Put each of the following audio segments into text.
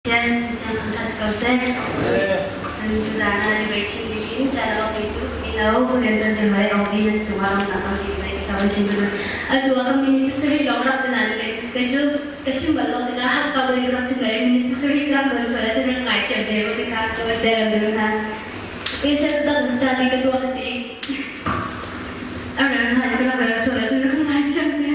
Sian sian thangṭhat si ko seh. Cun tuzaan ah Livai chim dingin caan a petu mino rianṭuan ti hoi Robi nan cungah lawmhnak tampi ngei ka van chim hna. Atu ah ka minute pasarih lawng rak ti nain kei cu ka chim bal lo tikah hat ko ding ka rak chim lai minute pasarih ka rak nawn sual ahcun rak ngaithiam te ko tikah ka va cel an ding hna. Kei sel tak study ka tuah ka ti. A rel hna in ka rak rel sual ahcun rak ngaithiam te.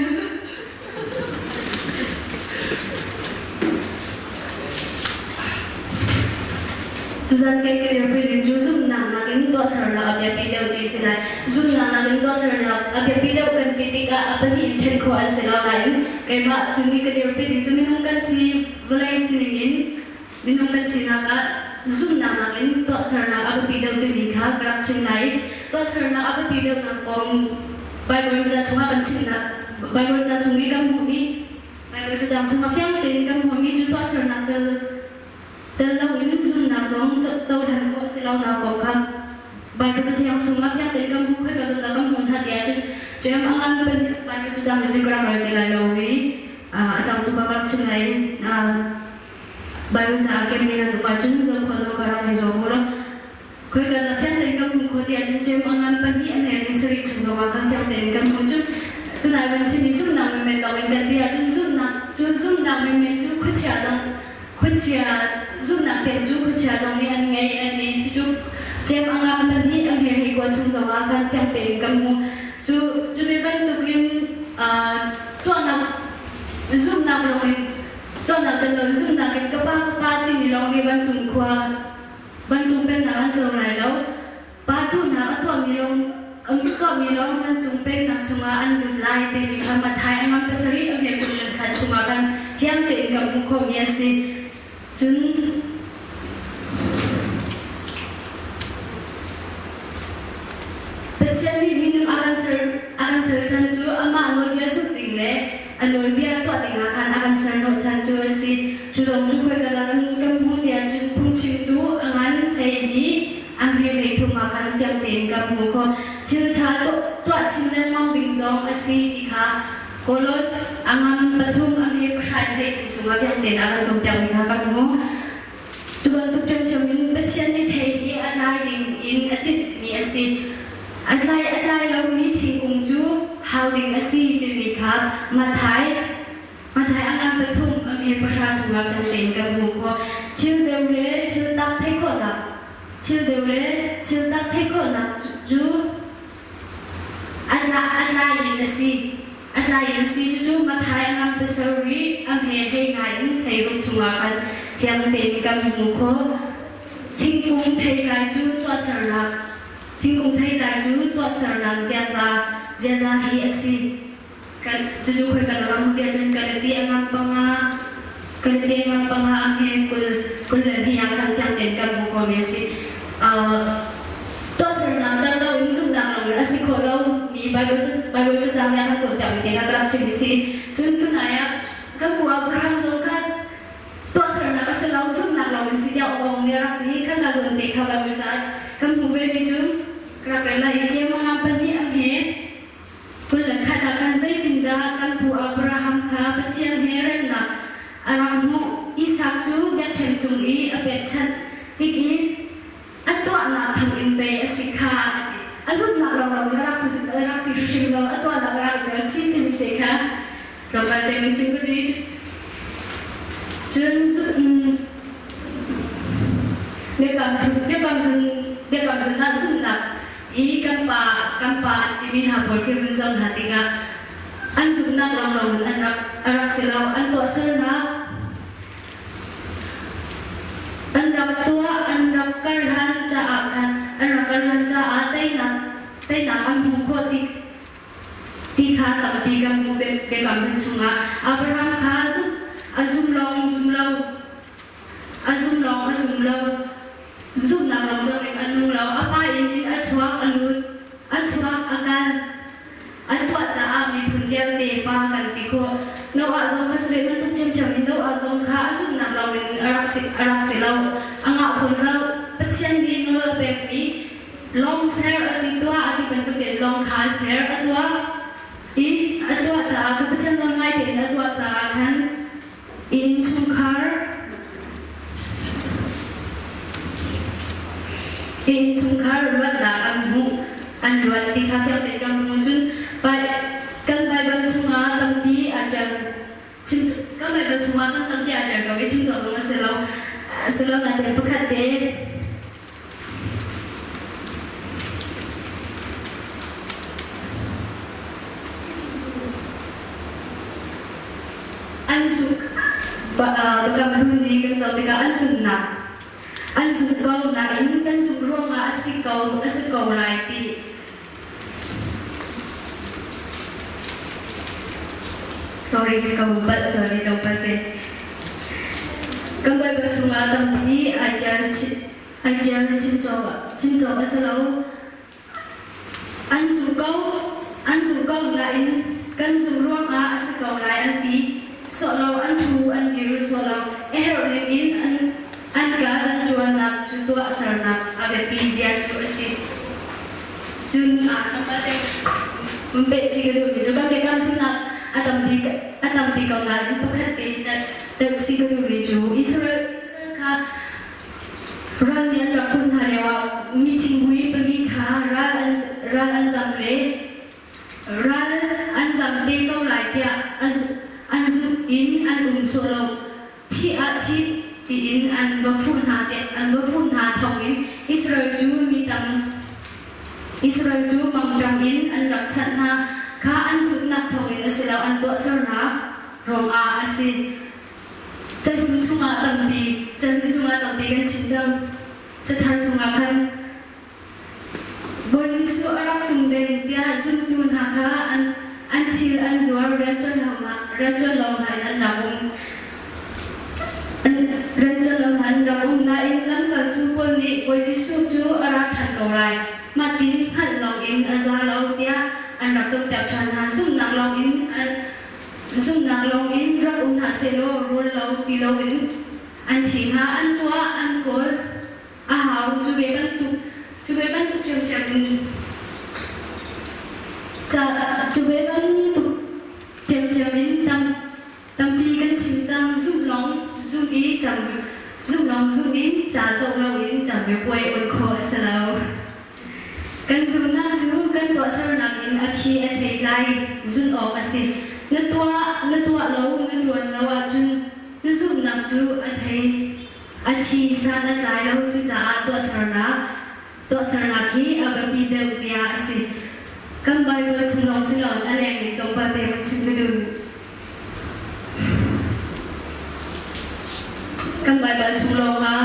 Tuzan kan ka dirpi ning cu zumhnak nakin tuahsernak a biapi deuh ti si lai. Zumhnak nakin tuahsernak a biapi deuh kan ti tikah a pahnih in ṭhen khawh an si lo nain keimah tuni ka dirpi ding cu minung kan si vawlei sining in minung kan sinak ah zumhnak nakin tuahsernak a biapi deuh timi kha ka rak chim lai. Tuahsernak a biapi deuhnak kong Baibal ca chungah kan chimnak Baibal ca chung i kan hmuhmi Baibal cacang chungah fiang tein kan hmuhmi cu tuahsernak tel tel loin zumhnak zong cohlan khawh a si lonak kong kha Baibal Cathiang chungah fiang tein kan hmuh khoi ka zumhnak kan hmuh hna ti ahcun Jem a ngan pen Baibal cacang hi cu ka rak rel ti lai lo i a cangtu ka rak chim lai Baibal caah kemmi nan duh ahcun zoh khawh zong ka rak i zuam u law Khoika dah fiang tein kan hmuh khawh ti ahcun cem a ngan pahnih a hmel in sarih chung zongah khan fiang tein kan hmuh. Cun tunai van chimmi zumhnak menmen lawng in kan ti ahcun zumhnak cu zumhnak menmen cu khuachia zong khuachia zumhnak pek cu khuachia zong nih an ngei an i cucu cem a ngan pahnih a hmel hi kua chung zongah khan fiang tein kan hmuh. Cu cu ve bantukin tuahnak zumhnak lawng in tuahnak tel loin zumhnak in ka pa ka pa timi lawng nih vancung khua Vancung pennak an co lai lo. Pa duhnak a tuahmi lawng an tuahmi lawng vancung pennak chungah an lut lai timi kha Matthai a ngan pasarih a hme 23 chungah khan fiang tein kan hmuh khawhmi a si. Cun Pathian nih minung a kan ser a kan ser chan cu amah nawlbia zulh ding le a nawlbia tuah dingah khan a kan ser hnawhchan cu a si. Cu lawng cu khoika dah kan hmuh tiah cun phungchimtu a ngan 12 a hme 33 ah khan fiang tein kan hmuh khawh. Thil ṭha tuah chin lengmang ding zong a si ti kha Kolos a ngan pathum a hme pahra in 13 chungah fiang tein a kan cawnpiakmi kha kan hmuh. Cu bantuk ṭhiamṭhiam in Pathian nih thei hi a tlai ding in a tinhmi a si. A tlai a tlai lomi thingkung cu hau ding a si timi kha Matthai Matthai a ngan pathum a hme pahra chungah kan tein kan hmuh khawh. Thil deu le thil tak theih khawhnak Thil deu le thil tak theih khawhnak cu A tlai in a si. A tlai in a si. Cucu Matthai a ngam pasarih a hme hlei ngai in hleiruk chungah khan fiang tein kan hmuh khawh. Thingkung theitlai cu tuahsernak Thingkung theitlai cu tuahsernak ziaza ziaza hi a si. Kan cucu khoi kan ram tiah cun Galati a ngam panga Galati a ngam panga a hme kul kul le hnih ah khan fiang tein kan hmuh khawhmi a si. Tuahsernak dal lo in zumhnak lo in a si khawh lo mi Bible Bible cacang nih a kan cawnpiakmi te kha ka rak chim i si. Cun tunai ah kan pu Abraham zong khan tuahsernak a si lo zumhnak lo in si tiah awng nih a rak ti kha ka zawn te kha Bible ca kan hmuh ve mi cu ka rak rel lai i Jemoh pahnih a hme 21 ah khan zeitindah kan pu Abraham kha Pathian he remnak a rak hmuh? Isak cu biakṭheng cung i a pekchanh tik i a tuahnak thawngin pei a si kha a ti. A zumhnak lawnglawng in a rak si, a rak si hrimhrim lo, a tuahnak a rak i tel chin timi te kha tlawmpal te min chim ka ti. Cun biakam biakam biakam hlun ah zumhnak i kan pa kan pa an timi hna pawl khi vun zoh hna tikah an zumhnak lawnglawng in an rak a rak si lo an tuahsernak an rak tuah an rak kar hlan caah khan an rak kar hlan caah teinak teinak an hmuh khawh ti ti kha tampi kan hmuh biakam hlun chungah Abraham kha zum a zum lawng zum lo A zum lawng a zum lo. Zumhnak lawng zong in a nung lo. A pa inn in a chuak a lut. A chuak a kal. An tuah caah miphun vialte pa kan ti khawh. Noah zong kha cu ve bantuk ṭhiamṭhiam in Noah zong kha a zumhnak lawng in a rak si, a rak si lo. A ngah fawn lo. Pathian nih nawl a pekmi lawng ser a ti tuah a ti bantukin lawng kha a ser a tuah i a tuah caah kha Pathian nawl ngai tein a tuah caah khan Innchungkhar. Hi innchungkhar luatnak an hmuh, an luat ti kha fiang tein kan hmu. Cun kan Baibal chungah tampi aa ṭial. Kan Baibal chungah kan tampi aa ṭial ko i chim cawk zong a si lo. A si lo nain pakhat te An suk Biakam Hlun nih kan zoh tikah an zumhnak an zumh ko nain kan zumh ruangah a si ko a si ko lai ti Sorry, ka palh sorry ka palh te. Kan Baibal chungah tampi ai ṭial ai ṭial chim cawk a si lo. An zumh ko, an zumh ko nain kan zumh ruangah a si ko lai an ti. Sawh lo an ṭhu an dir sawh lo a herh ning in an an kal an ṭuannak cu tuahsernak a biapi zia cu a si. Cun aa tlangval te peh chih ka duhmi cu kan biakam hlunnak a tampi a tampi ko nain pakhat te telh chih ka duhmi cu Israel Israel kha Ral nih an rak kulh hna lioah mi thinghmui pali kha ral an zam le ral an zam te ko lai tiah an zumh in an um sawh lo. Thih ah thih tiin an va fuh hna an va fuh hna thawngin Israel cu mi tam Israel cu mangṭam in an rak chanh hna kha an zumhnak thawngin a si lo an tuahsernak ruangah a si. Cahlun chungah tampi cahlun chungah tampi kan chim cang. Cathar chungah khan Bawi Jesuh a rak tlung deng tiah zumtu hna kha an an thil an zuar rianṭuan lo hna rianṭuan lo hna in an rak um. Rianṭuan lo hna in rak um nain lamkaltu pawl nih Bawi Jesuh cu a ra ṭhan ko lai. Mah tin hngalh lawngin a za lo tiah an rak cawnpiak ṭhan hna. Zumhnak lawngin an Zumhnak lawngin rak um hna sehlaw rawl lo ti loin an thi hnga, an tuah, an kawl a hau. Cu ve bantuk cu ve bantuk ṭhiamṭhiam in ca cu ve bantuk ṭhiamṭhiam in tam tampi kan chim cang. Zumh lawng zumh i cam zumh lawng zumh in ca zoh loin camipuai on khawh a si lo. Kan zumhnak cu kan tuahsernak in a phi a thei lai zulh awk a si. Na tuah, na tuah lo, na ṭuan lo ahcun na zumhnak cu a thei a thi san a tlai lo. Cucaah tuahsernak tuahsernak hi a biapi deuh zia a si. Kan Baibal chung lawng si loin a leng in tlawmpal te van chim ka duh. Kan Baibal chung lawngah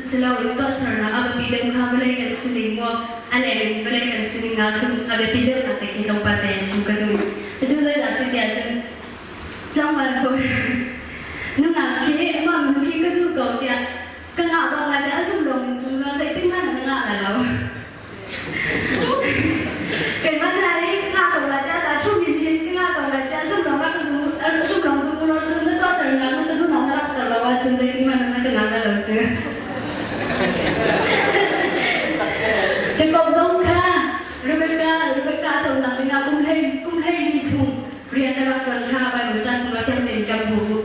si loin tuahsernak a biapi deuh kha vawlei kan sining maw a leng in vawlei kan sining ah khin a biapi deuhnak te khi tlawmpal tein chim ka duh. Cucu zeidah si tiah cun tlangval pawl nungak khi mah nu khi ka duh ko tiah ka ngah bak lai tiah a zum lawng in zum law zeitin hmanh na ngah lai lo. Keimah hna hi ka ngah ko lai tiah kaa ṭhumi nih ka ngah ko lai tiah zum lawng rak ka zum zum lawng zum u law cun na tuahsernak na ka duhnak na langhter lo ahcun zeitin hmanh na ka ngah lai lo cu. Jakob zong kha Rebecca Rebecca a conak dingah kum hlei kum 14 chung rian a rak ṭuan kha Baibal ca chungah fiang tein kan hmu.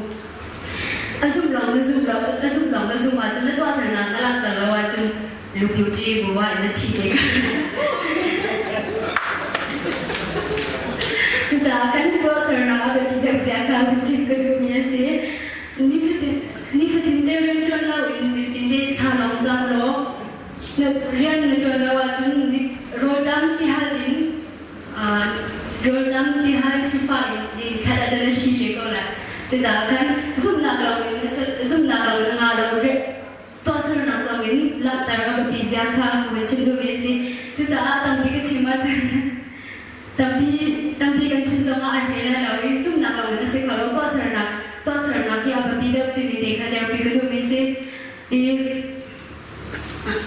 A zum lawng na zum lo a zum lawng na zum ahcun na tuahsernak na langhter lo ahcun lungphu bu ah na thi te Cucaah kan tuahsernak a biapi deuh sia kha chim ka duhmi a si. Nifatin nifatin te rian ṭuan lo in nifatin te thla lawng cam law na rian na ṭuan lo ahcun rawlṭam tihal in rawlṭam tihal sifah in ni khat ahcun na thi te ko lai. Cucaah khan zumhnak lawng in zumhnak lawng in a nga lo tuahsernak zong in langhter a biapi zia kha ka van chim duhmi a si. Cucaah tampi ka chim ahcun tampi tampi kan chim zongah a hle lai lo i zumhnak lawng in a si kho lo tuahsernak tuahsernak hi a biapi deuh timi te kha derpi ka duhmi a si. I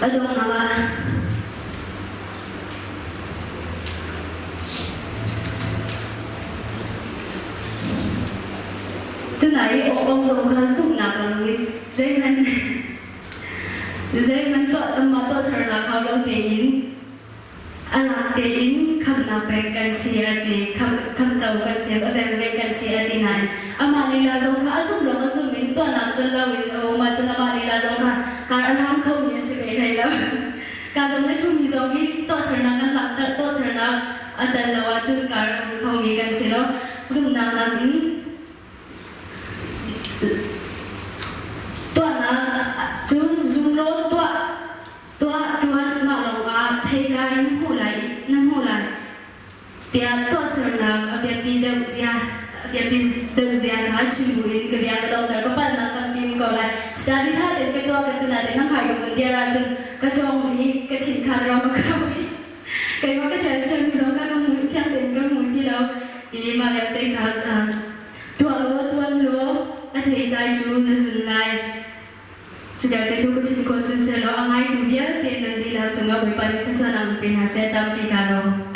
a donghnak ah Tunai i awk zong kha zumhnak lawng in zeihmanh zeihmanh tuah mah tuahsernak hau lo tein a lak tein khamhnak pek kan si a ti khamco kan si a velngeih kan si a ti nain amah lila zong kha a zumh lawng a zum in tuahnak tel loin a um ahcun amah lila zong kha kar a hlang khomi a si ve hlei lo. Ka zong le thumi zong hi tuahsernak kan langhter tuahsernak a tel lo ahcun kar a um khomi kan si lo. Zumhnak nakin tuahnak cun zum law tuah tuah ṭuan mah lawngah theitlai na hmuh lai na hmuh lai. Tiah tuahsernak a biapi deuh zia a biapi deuh zia kha chim buin ka bia ka donghter ka palhnak tampi um ko lai. Study tha tein ka tuah ka ti nain na hmai ka vun dir ahcun ka cawng i ka thin kha ram a kau i keimah ka ṭial ciami zong kha ka hmu thiang tein ka hmu ti lo i mah vialte kha tuah law tuan law a theitlai cu na zun lai. Cu vialte cu ka chim khawh siseh law a ngaitu vialte nan dihlak cungah Bawipa nih thlacamnak pe hna seh tampi kaa lawm.